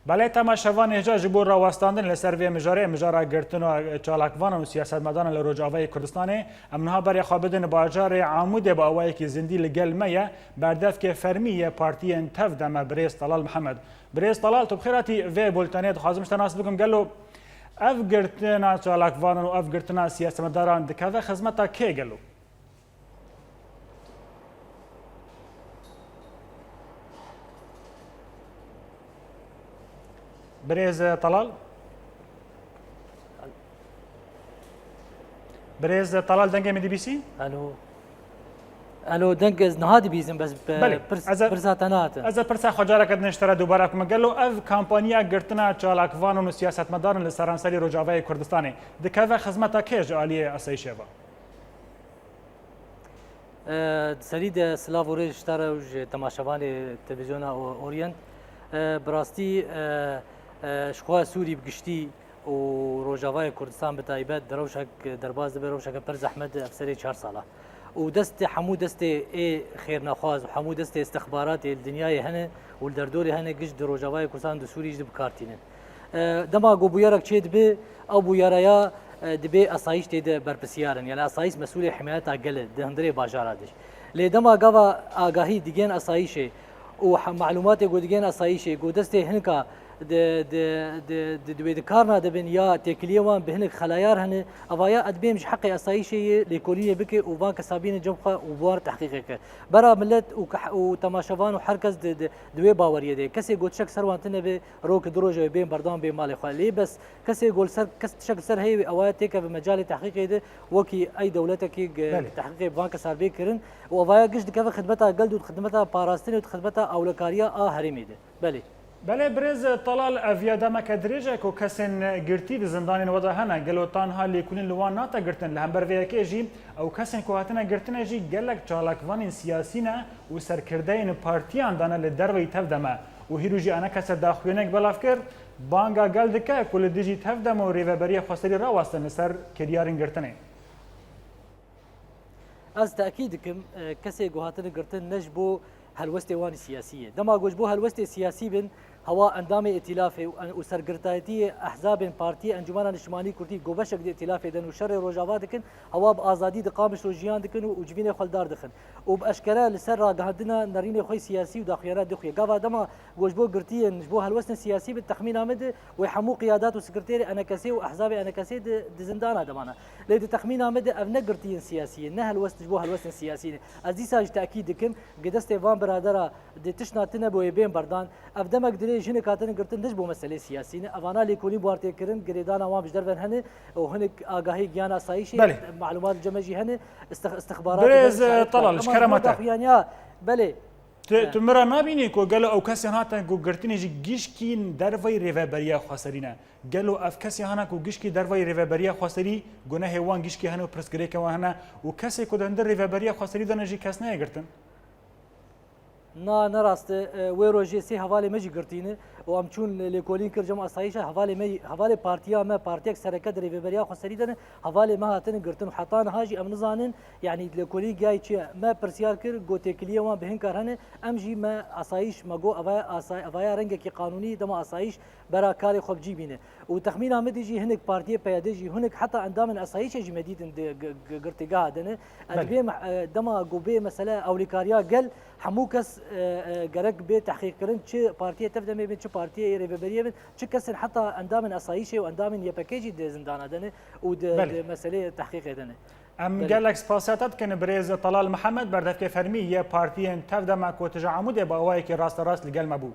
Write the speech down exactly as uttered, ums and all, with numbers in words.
Belê, temaşevanê hêja ji bo rawestandin li ser vê mijarê, mijara girtina çalakvanan û siyasetmedaran li Rojavayê Kurdistanê, em niha berê xwe bidin bajarê Amûdê, bi awayekî zindî li gel me ye, berdevkê fermî yê partiyên tev de me, birêz Talal Mihemed. Birêz Talal, tu bi xêr hatî vê bultenê. Dixwazim ji te nas bikim, gelo ev girtina çalakvanan û ev girtina siyasetmedaran dikeve xizmeta kê gelo? Birêz Talal? Birêz Talal, dengê min dibîsî? Alo. Alo, deng ez niha dibîzim, bes, e, Belê, pirs-, ez e, pirsa te nehatin. Ez ê pirsa xwe careke din ji te re dubare bikim. Gelo ev kampanya girtina çalakvanan û siyasetmedaran li seranserî Rojavayê Kurdistanê dikeve xizmeta kê ji aliyê asayîşê ve? E, di serî de silav û rêz ji te re û ji temaşevanê televîzyona O-, Orient. E, bi rastî, e, e, ji xwe Sûrî bi giştî û Rojavayê Kurdistan bi taybet di rewşek derbas dibe, rewşeke pir zehmet, ev serê çar sala. Û destê hemû destê ê xêrnexwaz û hemû destê istixbaratê li dinyayê hene û li derdorê hene, giş di Rojavayê Kurdistan, di Sûrî jî bi kar tînin. E, dema ku bûyerek çê dibe, ew bûyereya, e, dibê asayîş tê de berpirsiyar in. Yani asayîş mesûlê himayeta gel e di hundirê bajara de. Lê dema gava agahî digên asayîşê û he-, malûmatê ku digên asayîşê ku destê hinika di, di, di, di, di wê dikarna dibin ya têkiliyê wan bi hinek xelayar hene, eva ya ez dibêm ji heqê asayîşê yê lêkolînê bike û van kesa bînin cem xwe û bi wan re tehqîqê ke. Bera milet û ke-, û temaşevan û her kes di, di, di wê baweriyê de. Kesê ku tişek ser wan tune be, rok du roje wê bên berdan bê malê xwe. Lê bes kesê ku li ser, kes tişek li ser heye wê, ewa ya têkeve mecalê tehqîqê de, wekî ey dewletekî ge-, Belê. tehqîqê bi van kesar bê kirin û ewa ya giş dikeve xidmeta gel û xidmeta parastinê û xidmeta ewlekariya a herêmê de. Belê. Belê, birêz Talal, ev ya demeke dirêj e ku kesên girtî di zindanên we de hene. Gelo tanha lêkolîn li wan nate girtin? Li hember vê yekê jî ew kesên ku hatine girtine jî gelek çalakvanên siyasî ne û serkirdeyên partiyan dane li derveyî tev de me. Û hîro jî ene kese daxuyaniyek belav kir, banga gel dike ku li dijî tev de me û rêveberiya xweserî rawestin li ser kiryarên girtinê. Ez tekîd dikim, e, kesê ku hatine girtin ne ji bo helwestê wan siyasî ye. Dema ku ji bo helwestê siyasî bin, hewa endamê îtîlafê û, û serkirdayetiyê ehzabên partiyê Encûmena Niştimanî Kurdî ku beşek di îtîlafê de ne û şerê Rojava dikin, hewa bi azadî di Qamişlo jiyan dikin û, û civînê xwe li dar dixin. Û bi eşkere li ser ragihandina nerînê xwe siyasî û daxuyana dixuye. Gava dema ku ji bo girtiyên, ji bo helwestên siyasî bin, texmîna min de wê hemû qiyadat û sekreterê enekesê û ehzabê enekesê di, di zindana de mane. Lê di texmîna min de ev ne girtiyên siyasî ye, ne helwest ji bo helwestên siyasî ne. Ez dîsa jî tekîd dikim, gi destê van biradera di tiştna tine bo yê bên berdan. Ev demek dirêj hinek hatine girtin, ne ji bo meselê siyasî ne. Evana lêkolîn bi wan tê kirin, girêdana wan bi ji derve hene û hinek agahî giyana asayîşê, Belê. malûmat cem me jî hene, istix-, istixbaratê Birêz, hene, şahid Talal, kar. ji Ema kerema ji bo te. daxuyaniya, belê. Tu, He. tu min re nabînî ku gelo ew kesên hatin ku girtinê jî gişkî derveyî rêveberiya xweserî ne? Gelo ev kesê hana ku gişkî derveyî rêveberiya xweserî gunehê wan gişkî hene û pirsgirêkên wan hene û kesê ku di hundir rêveberiya xweserî de ne jî kes neyê girtin? Na, ne rast e. E, wê rojê sê hevalê me jî girtî ne û em çûn lêkolîn kir cem asayîşa hevalê me, hevalê partiya me, partiyek sereke di rêveberiya xweserî de ne, hevalê me hatine girtin û heta niha jî em nizanin, yanî lêkolîn giyayî çi ye. Me pirsyar kir, got têkiliyê wan bi hin kar hene, em jî me asayîş, me got eva ya asay-, eva ya rengekî qanûnî, dema asayîş bera karê xwe bi cî bîne. Û texmîna min de jî hinek partiyê P Y D jî, hinek heta endamên asayîşê jî me dîtin di g-, g-, girtîgeha de ne. Ez Belê. dibêm, e, dema ku bê mesele ewlîkariya gel, hemû kes, e, e, gerek bê tehqîqkirin, çi partiyê tev de me bin, çi partiyê rêveberiye bin, çi kesên heta endamên asayîşê û endamên Y P G jî di zindana de ne û di, Belê. di meseleyê tehqîqê de ne. Em Belê. gelek spasiya te dikin birêz Talal Mihemed, berdevkê fermî yê partiyên tev de me ku tu ji Amûdê bi awayekî rasterast li gel me bû.